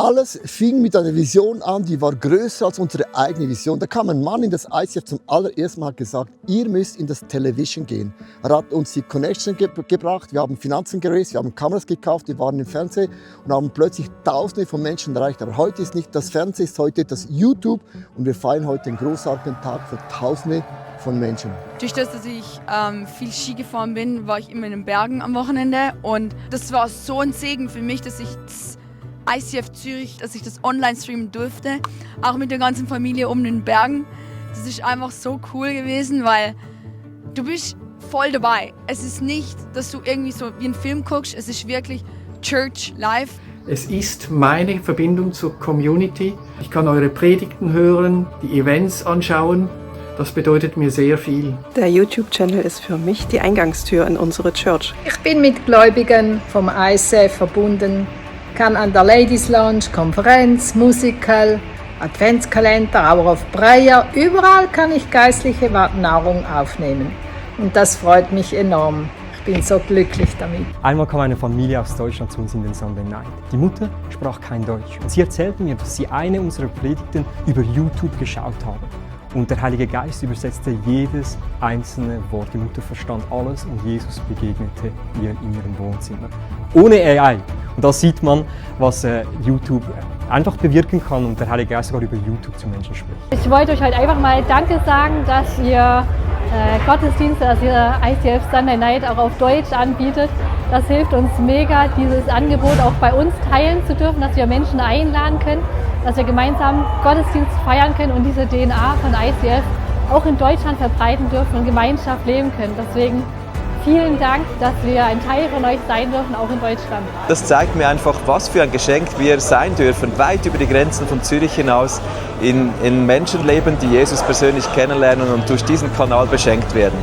Alles fing mit einer Vision an, die war größer als unsere eigene Vision. Da kam ein Mann in das ICF zum allerersten Mal gesagt, ihr müsst in das Television gehen. Er hat uns die Connection gebracht, wir haben Finanzen geraced, wir haben Kameras gekauft, wir waren im Fernsehen und haben plötzlich Tausende von Menschen erreicht. Aber heute ist nicht das Fernsehen, ist heute das YouTube und wir feiern heute einen großartigen Tag für Tausende von Menschen. Durch das, dass ich viel Ski gefahren bin, war ich immer in den Bergen am Wochenende und das war so ein Segen für mich, dass ich das ICF Zürich, dass ich das online streamen durfte, auch mit der ganzen Familie oben in den Bergen. Das ist einfach so cool gewesen, weil du bist voll dabei. Es ist nicht, dass du irgendwie so wie einen Film guckst, es ist wirklich Church live. Es ist meine Verbindung zur Community. Ich kann eure Predigten hören, die Events anschauen. Das bedeutet mir sehr viel. Der YouTube-Channel ist für mich die Eingangstür in unsere Church. Ich bin mit Gläubigen vom ICF verbunden, kann an der Ladies Lounge, Konferenz, Musical, Adventskalender, Hour of Prayer, überall kann ich geistliche Nahrung aufnehmen. Und das freut mich enorm. Ich bin so glücklich damit. Einmal kam eine Familie aus Deutschland zu uns in den Sunday Night. Die Mutter sprach kein Deutsch und sie erzählte mir, dass sie eine unserer Predigten über YouTube geschaut habe. Und der Heilige Geist übersetzte jedes einzelne Wort. Die Mutter verstand alles und Jesus begegnete ihr in ihrem Wohnzimmer. Ohne AI. Und da sieht man, was YouTube einfach bewirken kann und der Heilige Geist sogar über YouTube zu Menschen spricht. Ich wollte euch heute einfach mal Danke sagen, dass ihr Gottesdienste, dass ihr ICF Sunday Night auch auf Deutsch anbietet. Das hilft uns mega, dieses Angebot auch bei uns teilen zu dürfen, dass wir Menschen einladen können, dass wir gemeinsam Gottesdienst feiern können und diese DNA von ICF auch in Deutschland verbreiten dürfen und Gemeinschaft leben können. Deswegen vielen Dank, dass wir ein Teil von euch sein dürfen, auch in Deutschland. Das zeigt mir einfach, was für ein Geschenk wir sein dürfen, weit über die Grenzen von Zürich hinaus, in Menschen leben, die Jesus persönlich kennenlernen und durch diesen Kanal beschenkt werden.